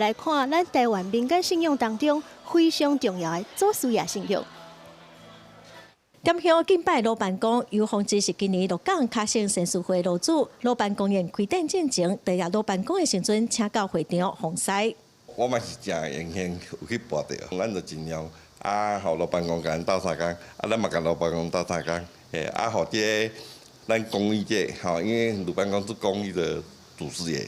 來看咱台灣民間信仰當中非常重要的祖師爺信仰。點香敬拜魯班公，游鳳芝是今年鹿港跤勝善事會爐主。魯班公宴開展進前，第日魯班公的時陣，請到會場奉師。我嘛是誠榮幸有去跋著，咱就盡量啊，予魯班公共咱鬥相共，啊，咱嘛共魯班公鬥相共，嘿，啊，予這个咱公益這吼，因為魯班公是公益的祖師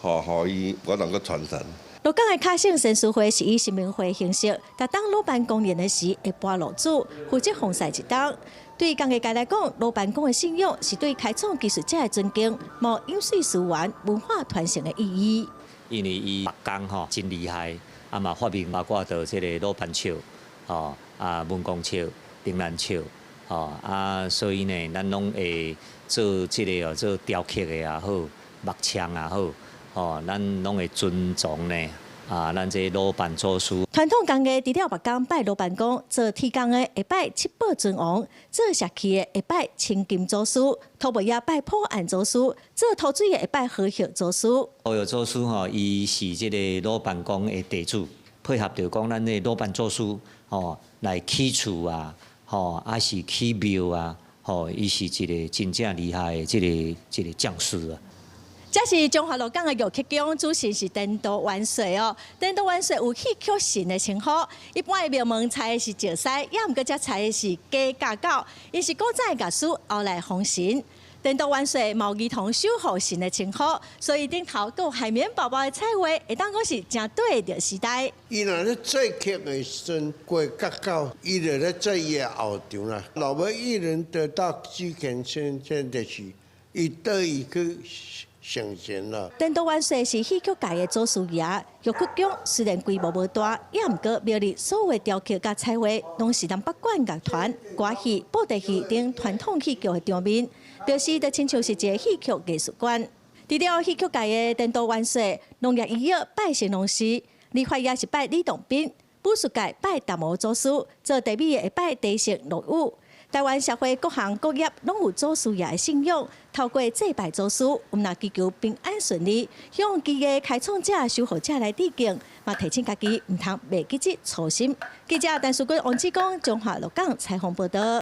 爺，予伊我能夠傳承。鹿港的跤勝善事會是以神明會形式，逐當魯班公宴的時會跋爐主，負責奉祀一冬。對工藝界來講，魯班公的信仰是對開創技術者的尊敬，無飲水思源、文化傳承的意義。因為伊木工吼真厲害，啊嘛發明包括著這个魯班尺，吼啊文公尺、丁蘭尺，吼啊，所以呢，咱攏會做這个哦，做雕刻的也好，木槍也好，吼，咱攏會尊重呢。啊，咱這魯班祖師。傳統工藝除了木工拜魯班公，做鐵工的會拜七寶尊王，做石器的會拜青金祖師，土木業拜普安祖師，做塗水的會拜和學祖師。和學祖師吼，伊是這个魯班公的弟子，配合著講咱的魯班祖師吼來起厝啊，吼抑是起廟啊，吼，伊是一个真正厲害的這个匠師啊。這是彰化鹿港的玉曲宮，主神是顛倒元帥哦。顛倒元帥有戲曲神的稱呼。一般的廟門採的是石獅，也毋過這採的是假甲狗。𪜶是古早的藝師，後來封神。顛倒元帥嘛有兒童守護神的稱呼，所以頂頭閣有海綿寶寶的彩畫，會當講是誠對著時代。伊若咧祭曲的時陣過角狗，伊就咧祭伊的後場啦。老尾一人得道雞犬升天，就是伊得以去成仙啦。顛倒元帥是戲曲界的祖師爺，玉曲宮雖然規模無大，也毋過廟裡所有雕刻佮彩畫，攏是南北管樂團、歌戲、布袋戲等傳統戲劇的場面，表示就親像是一个戲曲藝術館。除了戲曲界的顛倒元帥，農業醫藥拜神農氏，理髮業是拜李洞賓，武術界拜達摩祖師，做茶米的會拜地神陸羽。台灣社會各行各業攏有祖師爺的信仰，透過祭拜祖師，毋但祈求平安順利，向技藝開創者、守護者來致敬，嘛提醒家己毋通袂記這初心。記者陳淑君、王志剛，彰化鹿港採訪報導。